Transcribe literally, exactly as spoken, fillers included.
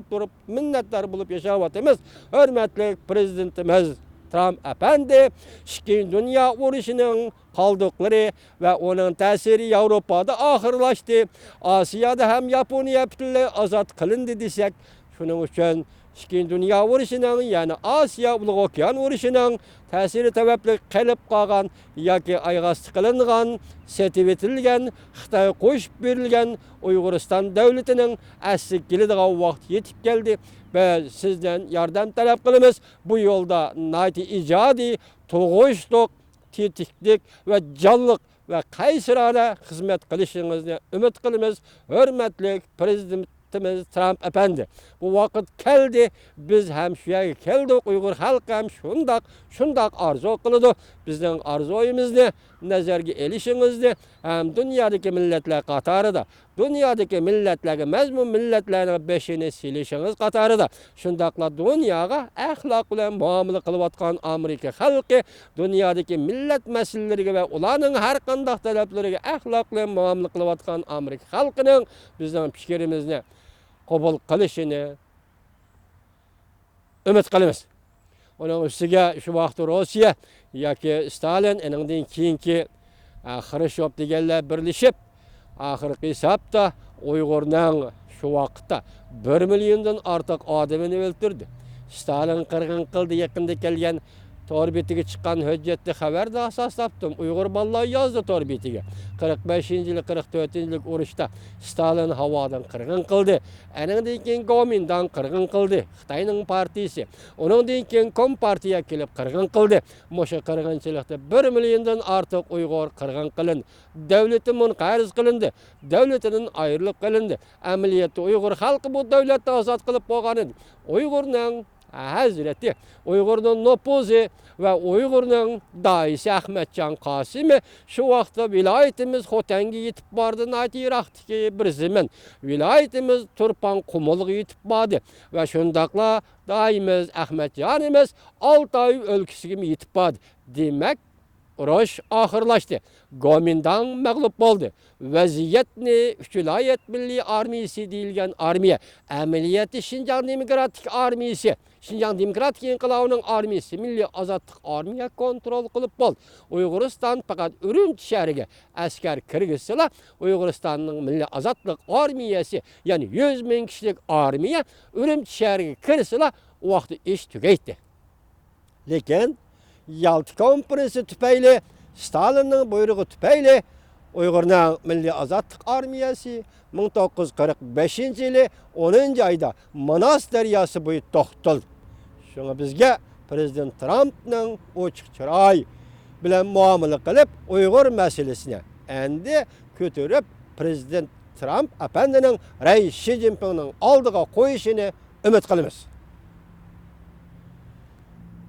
تۇرۇپ مىننەتدار بولۇپ ياشاۋاتىمىز. ھۆرمەتلىك پىرېزىدېنتىمىز ترامپ ئەپەندى ئىككىنچى دۇنيا ئۇرۇشىنىڭ قالدۇقلىرى ۋە ئۇنىڭ تەسىرى ياۋروپادا ئاخىرلاشتى، ئاسىيادا ھەم ياپونىيە پۈتۈنلەي ئازاد قىلىندى دېسەك، شۇنىڭ ئۈچۈن ئىككىنچى دۇنيا ئۇرۇشىنىڭ، يەنى ئاسىيا ئۇلۇغ ئوكيان ئۇرۇشىنىڭ تەسىرى تەۋەپلىك قېلىپ قالغان ياكى ئاياغ ئاستى قىلىنغان، سېتىۋېتىلگەن، خىتايغا قوشۇپ بېرىلگەن ئۇيغۇرىستان دۆلىتىنىڭ ئەسلىگە كېلىدىغان ۋاقتى يېتىپ كەلدى. بىز سىزدىن ياردەم تەلەپ قىلىمىز. بۇ يولدا ناھايىتى ئىجادىي، تۇغۇشلۇق، تېتىكلىك ۋە جانلىق ۋە قەيسىرانە خىزمەت قىلىشىڭىزنى ئۈمىد قىلىمىز، ھۆرمەتلىك پىرېزىدېنتىمىز ترامپ ئەپەندى. بۇ ۋاقىت كەلدى، بىز ھەم شۇ يەرگە كەلدۇق، ئۇيغۇر خەلقى ھەم شۇنداق، شۇنداق ئارزۇ قىلىدۇ. بىزنىڭ ئارزۇيىمىزنى نەزەرگە ئېلىشىڭىزنى ھەم دۇنيادىكى مىللەتلەر قاتارىدا، دۇنيادىكى مىللەتلەرگە، مەزمۇن مىللەتلەرنىڭ بېشىنى سېلىشىڭىز قاتارىدا، شۇنداقلا دۇنياغا ئەخلاق بىلەن مۇئامىلە قىلىۋاتقان ئامېرىكا خەلقى، دۇنيادىكى مىللەت مەسىلىلىرىگە ۋە ئۇلارنىڭ ھەر قانداق تەلەپلىرىگە ئەخلاق بىلەن مۇئامىلە قىلىۋاتقان ئامېرىكا خەلقىنىڭ بىزنىڭ پىكرىمىزنى قوبۇل قىلىشىنى ئۈمىد قىلىمىز. ئۇنىڭ ئۈستىگە شۇ ۋاقىتتا روسىيە ياكى ستالىن، ئېنىڭدىن كېيىنكى، ئە، خرۇشچوف دېگەنلەر بىرلىشىپ، ئاخىرقى ھېسابتا ئۇيغۇرنىڭ شۇ ۋاقىتتا بىر مىليوندىن ئارتۇق ئادىمىنى ئۆلتۈردى. ستالىن قىرغىن قىلدى. يېقىندا كەلگەن تور بېتىگە چىققان ھۆججەتتە خەۋەردە ئاساس تاپتىم. ئۇيغۇر بالىلار يازدى تور بېتىگە. قىرىق بەشىنچى يىلى، قىرىق تۆتىنچى يىللىق ئۇرۇشتا ستالىن ھاۋادىن قىرغىن قىلدى. ئەنىڭدىن كېيىن گومىنداڭ قىرغىن قىلدى. خىتاينىڭ پارتىيىسى. ئۇنىڭدىن كېيىن كومپارتىيە كېلىپ قىرغىن قىلدى. مۇشۇ قىرغىنچىلىقتا بىر مىليوندىن ئارتۇق ئۇيغۇر قىرغىن قىلىندى. دۆلىتى مۇنقەرز قىلىندى. دۆلىتىدىن ئايرىلىپ قېلىندى. ئەمەلىيەتتە ئۇيغۇر خەلقى بۇ دۆلەتنى ئازاد قىلىپ بولغان ئىدى. ئۇيغۇرنىڭ ھەزرىتى، ئۇيغۇرنىڭ نوپۇزى ۋە ئۇيغۇرنىڭ داھىيسى ئەخمەتجان قاسىمى شۇ ۋاقىتتا ۋىلايىتىمىز خوتەنگە يېتىپ باردى، ناھايىتى يىراقتىكى بىر زېمىن. ۋىلايىتىمىز تۇرپان قۇمۇلغا يېتىپ باردى ۋە شۇنداقلا داھىيىمىز ئەخمەتجانىمىز ئالتاي ئۆلكىسىگىمۇ يېتىپ باردى. دېمەك، ئۇرۇش ئاخىرلاشتى. گومىنداڭ مەغلۇپ بولدى. ۋەزىيەتنى ئۈچ ۋىلايەت مىللىي ئارمىيىسى دېيىلگەن ئارمىيە، ئەمەلىيەتتە شىنجاڭ دېموكراتىك ئارمىيىسى، شىنجاڭ دېموكراتىك ئىنقىلابىنىڭ ئارمىيىسى، مىللىي ئازادلىق ئارمىيە كونترول قىلىپ بولدى. ئۇيغۇرىستان پەقەت ئۈرۈمچى شەھىرىگە ئەسكەر كىرگۈزسىلا، ئۇيغۇرىستاننىڭ مىللىي ئازادلىق ئارمىيەسى، يەنى يۈز مىڭ كىشىلىك ئارمىيە ئۈرۈمچى شەھىرىگە كىرسىلا، ئۇ ۋاقىتتا ئىش تۈگەيتتى. لېكىن يالتا كونفېرېنسى تۈپەيلى، ستالىننىڭ بۇيرۇقى تۈپەيلى ئۇيغۇرنىڭ مىللىي ئازادلىق ئارمىيەسى مىڭ توققۇز يۈز قىرىق بەشىنچى يىلى ئونىنچى ئايدا ماناس دەرياسى بويى توختىتىلدى. شۇڭا بىزگە پىرېزىدېنت ترامپنىڭ ئوچۇق چىراي بىلەن مۇئامىلە قىلىپ، ئۇيغۇر مەسىلىسىنى ئەمدى كۆتۈرۈپ، پىرېزىدېنت ترامپ ئەپەندىنىڭ رەئىس شى جىنپىڭنىڭ ئالدىغا قويۇشىنى ئۈمىد قىلىمىز.